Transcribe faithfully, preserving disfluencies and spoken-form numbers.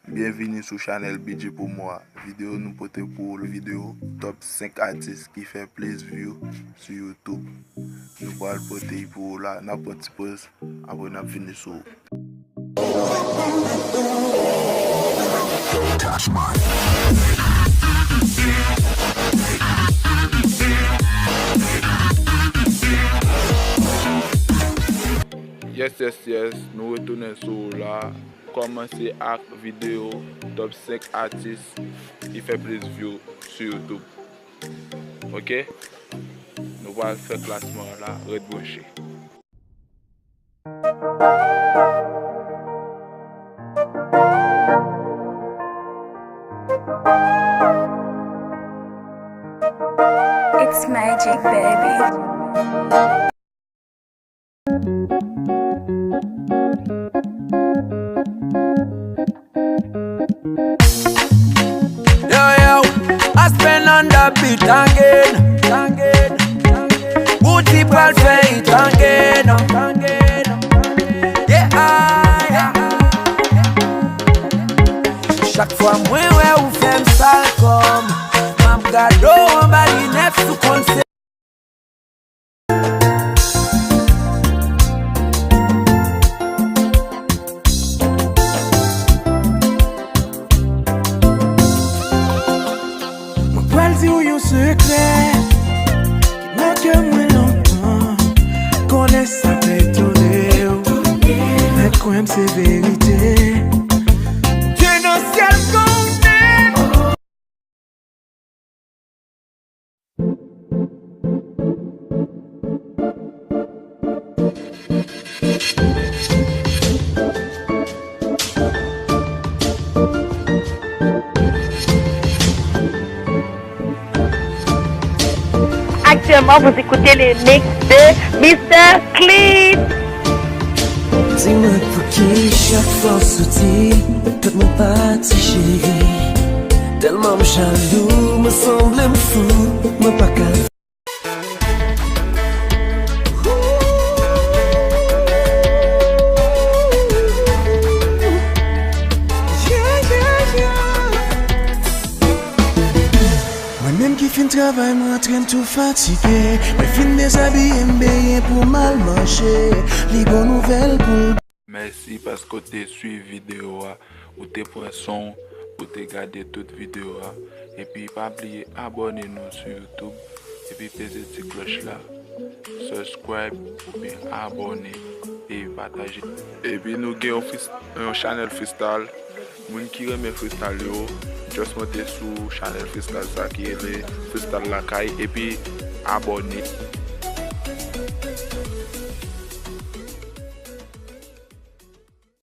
Byenvini sou chanèl B J Pou Mwa. Videyo nou pote pou ou, videyo top senk atis ki fè plis view sou YouTube. Nou pral pote l pou ou la, n ap pran ti poz, apre n ap vini sou ou. Yes, yes, yes, nou retounen sou ou la. Kòmanse ak videyo top senk atis ki fè plis view sou YouTube. Ok? Nou pral fè klasman an la, ret branche. It's magic, baby. Yo, yo, Aspen on the beat again. Woody pral fè it again. Yeah, ah, yeah. Chak fwa mwen wè ou fè m sal kò m, m ap gade w anba linèt sou konn se. Mwen pral di w yon sekrè ki nan kè mwen lontan. Konnen sa ka etone w, men kwè m se verite. Bondye nan syèl konnen. Actuellement, vous écoutez les mix de Mister Clean. Di mwen pouki chak fwa w soti, tèt mwen pati cheri. Tèlman m jalou, mwen sanble m fou, mwen pa ka. Mwen menm ki fin travay, mwen antre m tou fatige. Mwen fin dezabiye, m benyen pou m al manje. Li bon nouvèl pou l. Mèsi paske w te swiv videyo a, ou te pran son w, ou te gade tout videyo a. Epi pa bliye abòne nou sou YouTube, epi peze ti klòch la. Subscribe oubyen abòne e pataje. Epi nou gen yon fis-, yon chanèl freestyle. Moun ki renmen freestyle yo, just monte sou chanèl freestyle sa ki rele Freestyle Lakay epi abòne.